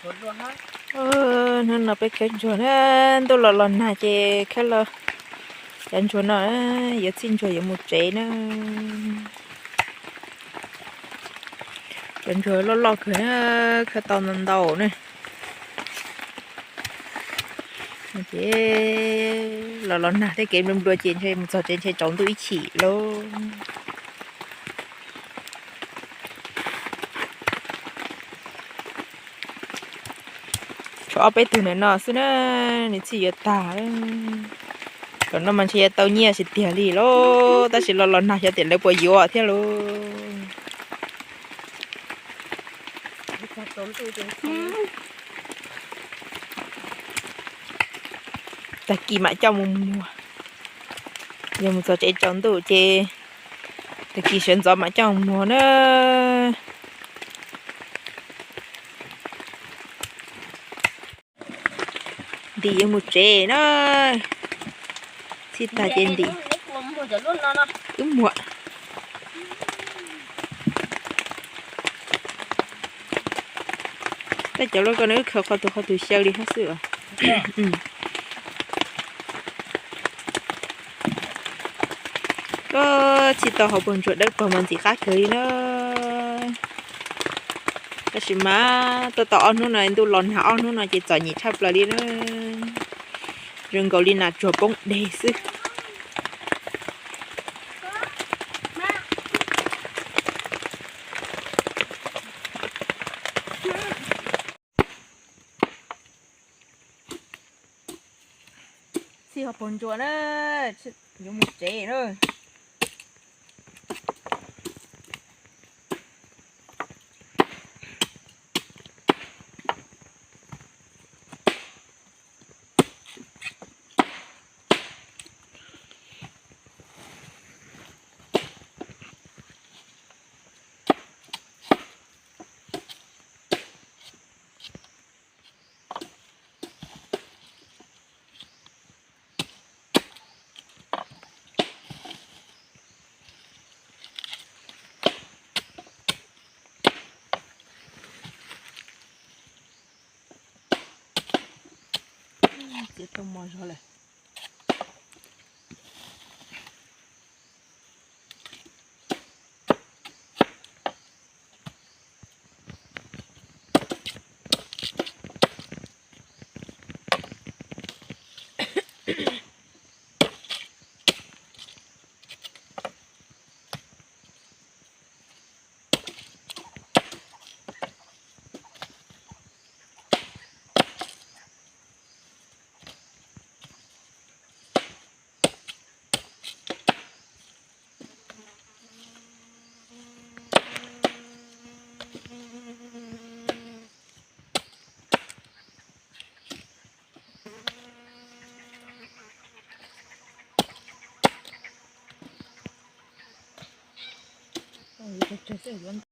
Hnub no peb khawb ntsuag na, ntuj los los nag ces khawb los cov ntsuag no, yuav txhij ntsuag yuav mus tsev na. Cov ntsuag loj loj kawg na, khawb tau ntau ntau na. Ces los los nag thiab kev nplua nplua ces ntshe mus txog tsev ntshe tsaus ntuj ib chim lauj. Tshuav ob peb tug ntawm no xwb na, nws txhij yuav tag. Tam no mas ntshe yuav tau nyiaj tiag tiag li lauj, tab sis los los nag xyov tias lawv puas yuav thiab lauj. Tag kis mam coj mus muag, yog mus txog tsev tsaus ntuj ces tag kis sawv ntxov mam coj mus muag na. Ntim yuav mus tsev na, txhij tag ces ntim wb muag. Tej cov loj ko nws wb khaws qhov twg qhov twg xyaw li hab xwb os. Txhij tau hauv paus ntsuag dawb paug mas ntxim qab kawg li na. Tab sis mas tuaj tau ob hnub no ntuj los nag ob hnub no ces txom nyem tshaj plaws li na. Zoo nkaus li nas tsuag poob deg xwb. Txhij hauv paus ntsuag na, yuav mus tsev na. Txiav tau mos zog lawm.